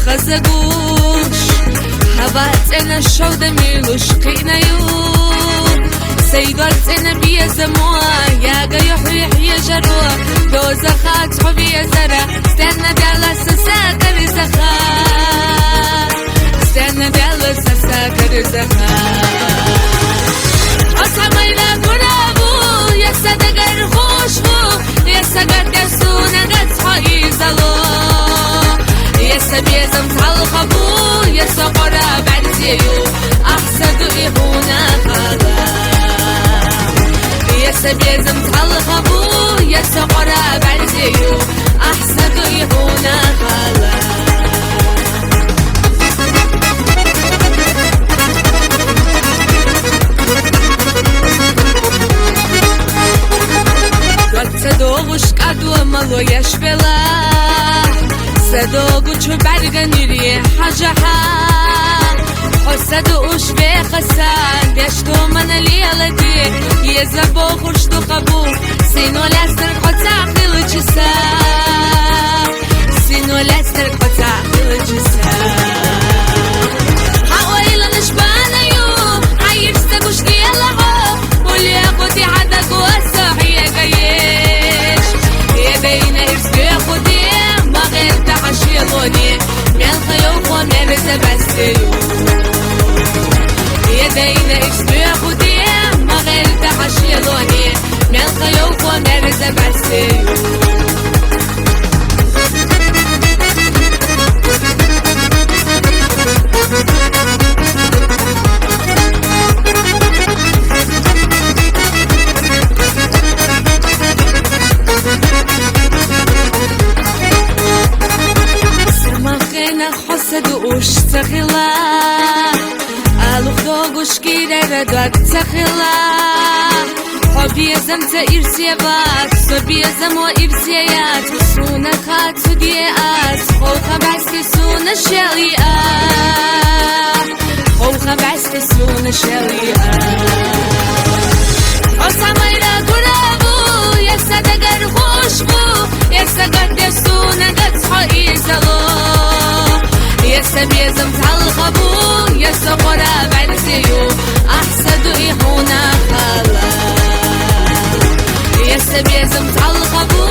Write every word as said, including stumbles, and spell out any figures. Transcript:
Хазагуш, хӀавацӀена шовда милуш хъиънаю. Сайдуарцена биязамуа, ягаю хӀуихь ежаруа, дозахъа цхьу виязара, стенна дала саса каризаха. Стенна дала саса каризаха. Аса майна гураву, я садагар хушву, я сагар дерсуна гацхо изало. Я сабезам талхабу, я сокъора бензею, ахсаду ихуна хала. Я сабезам талхабу, я сокъора бензею, ахсаду ихуна хала. Садогу шкадуа мало яшвела, садогу чубарганирие хӀажаха. Хо саду уш вехаса, дешто манали алати, еза бохурш ду къабу, синолястар къоца хилчиса. Синолястар къоца хилчиса. Хавайла нишбанаю, айирста гушдиялаго, уле къоти гьада гуаса хӀегаеш. Ебейна ирсбе худи, магъерта хӀашилони, мелхайо хо мерза бассею. Ебейна ирсбе худи, магъерта хӀашилони, мелхайо хо мерза бассею. Самахена хосаду уш цахила, алухдогу шкирера дат цахила. Хо безам ца ирсеват, со безамо ирсеят, суна хацудиат, хо хабасти суна шелиат. Хо хабасти суна шелиат. Хо самайра гураву, я садагар хушбу, я сагат дерсуна гацхо изало. Я сабезам талхабу, я сокъора бензею, ахсаду ихуна хала. Я сабезам талхабу,